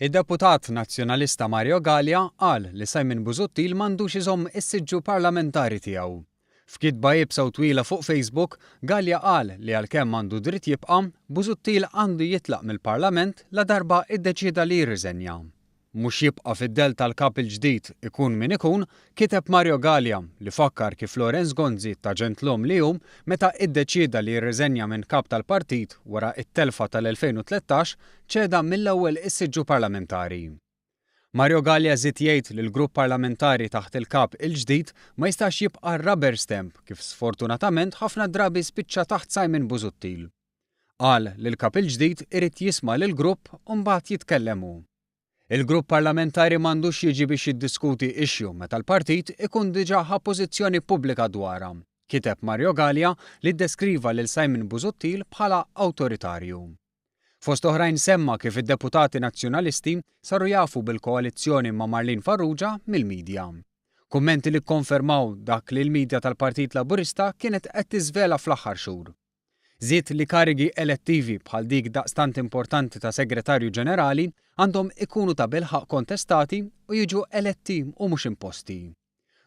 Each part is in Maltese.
Id-deputat Nazzjonalista Mario Galea qal li Simon Busuttil m'għandux iżomm is-siġġu parlamentari tiegħu. F'kitba iebsa u twila fuq Facebook, Galea qal li għalkemm għandu dritt jibqa', Busuttil għandu jitlaq mill-Parlament ladarba iddeċieda li jirriżenja. Mhux jibqa' fid-dell tal-Kap il-ġdid ikun min ikun, kiteb Mario Galea li fakkar kif Lawrence Gonzi ta' ġentlom li hu meta iddeċieda li jirriżenja minn Kap tal-Partit wara t-telfa tal-2013 ċeda mill-ewwel is-siġġu parlamentari. Mario Galea żied jgħid li l-grupp parlamentari taħt il-Kap il-ġdid ma jistax jibqa' rubber stamp kif sfortunatament ħafna drabi spiċċa taħt Simon Busuttil. Qal li l-Kap il-ġdid irid jisma' lill-grupp u mbagħad jitkellem hu. Il-grupp parlamentari m'għandux jiġi biex jiddiskuti issue meta l-partit ikun diġà ħa pożizzjoni pubblika dwarha, kiteb Mario Galea li ddeskriva lil Simon Busuttil bħala awtoritarju. Fost oħrajn semma kif id-deputati Nazzjonalisti saru jafu bil-koalizzjoni ma' Marlene Farrugia mill-media. Kummenti li kkonfermaw dak li l-media tal-Partit Laburista kienet qed tiżvela fl-aħħar xhur. Żied li karigi elettivi bħal dik daqstant importanti ta' Segretarju Ġenerali għandhom ikunu tabilħaqq kontestati u jiġu eletti u mhux imposti.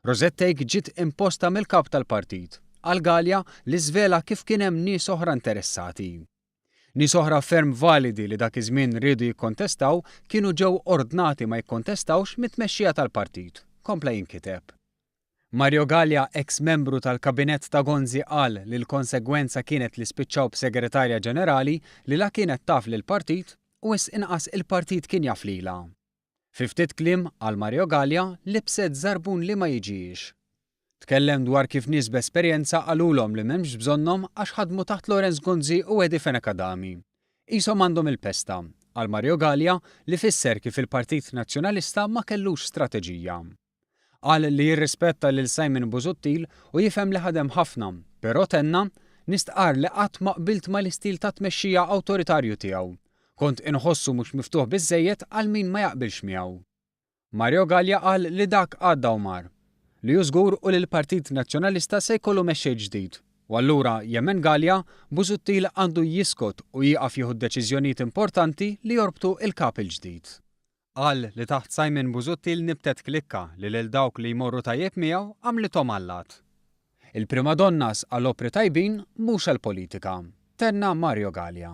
Rosette Thake ġiet imposta mill-Kap tal-Partit, qal Galea li żvela kif kien hemm nies oħra interessati. Nies oħra ferm validi li dak iż-żmien riedu jikkontestaw kienu ġew ordnati ma jikkontestawx mit-tmexxija tal-partit, kompla jinkiteb. Mario Galea, eks membru tal-Kabinett ta' Gonzi qal li l-konsegwenza kienet li spiċċaw b'Segretarja Ġenerali li la kienet taf lill-partit u wisq inqas il-partit kien jaf lilha. Fi ftit kliem, qal Mario Galea, libset żarbun li ma jiġihiex. Tkellem dwar kif nies b'esperjenza qalulhom li m'hemmx bżonnhom għax ħadmu taħt Lawrence Gonzi u Eddie Fenech Adami. Qishom għandhom il-pesta, qal Mario Galea li fisser kif il-Partit Nazzjonalista ma kellux strateġija. Qal li jirrispetta lil Simon Busuttil u jifhem li ħadem ħafna, però tenna, Nistqarr li qatt ma qbilt mal-istil ta' tmexxija awtoritarju tiegħu. Kont inħossu mhux miftuħ biżżejjed għal min ma jaqbilx miegħu. Mario Galea qal li dak għadda u mar. Li hu żgur hu li l-Partit Nazzjonalista se jkollu mexxej ġdid. U allura, jemmen Galea, Busuttil għandu jiskot u jieqaf jieħu d-deċiżjonijiet importanti li jorbtu il-Kap il-ġdid. Qal li taħt Simon Busuttil nibtet klikka li lil dawk li jmorru tajjeb miegħu għamlithom allat. Il-primadonnas għal opri tajbin mhux għall-politika, tenna Mario Galea.